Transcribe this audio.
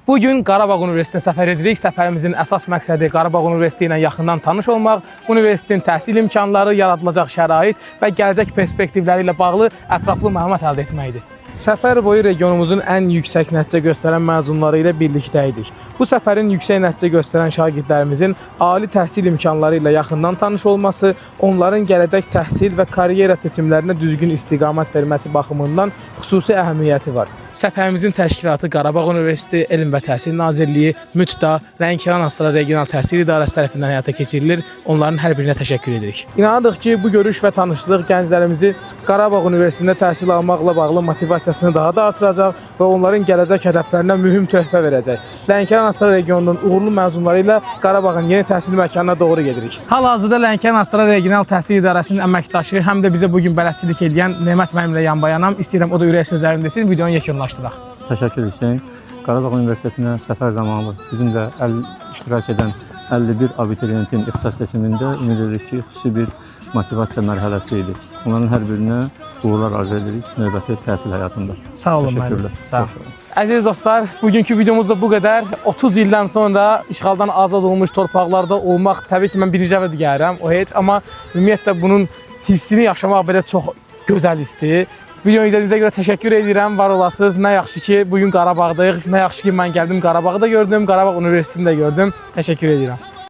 Bu gün Qarabağ Universitetinə səfər edirik. Səfərimizin əsas məqsədi Qarabağ Universiteti ilə yaxından tanış olmaq, universitetin təhsil imkanları, yaradılacaq şərait və gələcək perspektivləri ilə bağlı ətraflı məlumat əldə etməkdir. Səfər boyu regionumuzun ən yüksək nəticə göstərən məzunları ilə birlikdə idik. Bu səfərin yüksək nəticə göstərən şagirdlərimizin ali təhsil imkanları ilə yaxından tanış olması, onların gələcək təhsil və karyera seçimlərinə düzgün istiqamət verməsi baxımından xüsusi əhəmiyyəti var. Səfərimizin təşkilatı Qarabağ Universiteti Elm və Təhsil Nazirliyi, MÜTDA, Lənkəran Astara Regional Təhsil İdarəsi tərəfindən həyata keçirilir. Onların hər birinə təşəkkür edirik. İnanırıq ki, bu görüş və tanışlıq gənclərimizi Qarabağ Universitetində təhsil almaqla bağlı motivasiyasını daha da artıracaq və onların gələcək hədəflərinə mühüm töhfə verəcək. Lənkəran Astara regionunun uğurlu məzunları ilə Qarabağın yeni təhsil məkanına doğru gedirik. Hal-hazırda Lənkəran Astara Regional Təhsil İdarəsinin əməkdaşı, həm də bizə bu gün bələdçilik edən Nemət müəllimlə yanbayanam. İstəyirəm o da ürək sözlərini desin, videonu yekunlaşdıraq. Təşəkkür Hüseyn. Qarabağ Universitetinə səfər zamanı bizimlə iştirak edən 51 abituriyentin ixtisas seçimində ümid edirik ki, xüsusi bir motivasiya mərhələsi idi. Onların hər birinə uğurlar arzu edirik növbəti təhsil həyatında. Sağ olun müəllim. Təşəkkürlər. Sağ olun. Əziz dostlar, bugünkü videomuz da bu qədər. 30 ildən sonra işğaldan azad olmuş torpaqlarda olmaq, təbii ki, mən birinci dəfə gəlirəm, o heç, amma ümumiyyətlə bunun hissini yaşamaq belə çox gözəl hissdir. Videonu izlədiyinizə görə təşəkkür edirəm, var olasınız. Nə yaxşı ki, bu gün Qarabağdayıq, nə yaxşı ki, mən gəldim Qarabağı da gördüm, Qarabağ Universitetini də gördüm. Təşəkkür edirəm.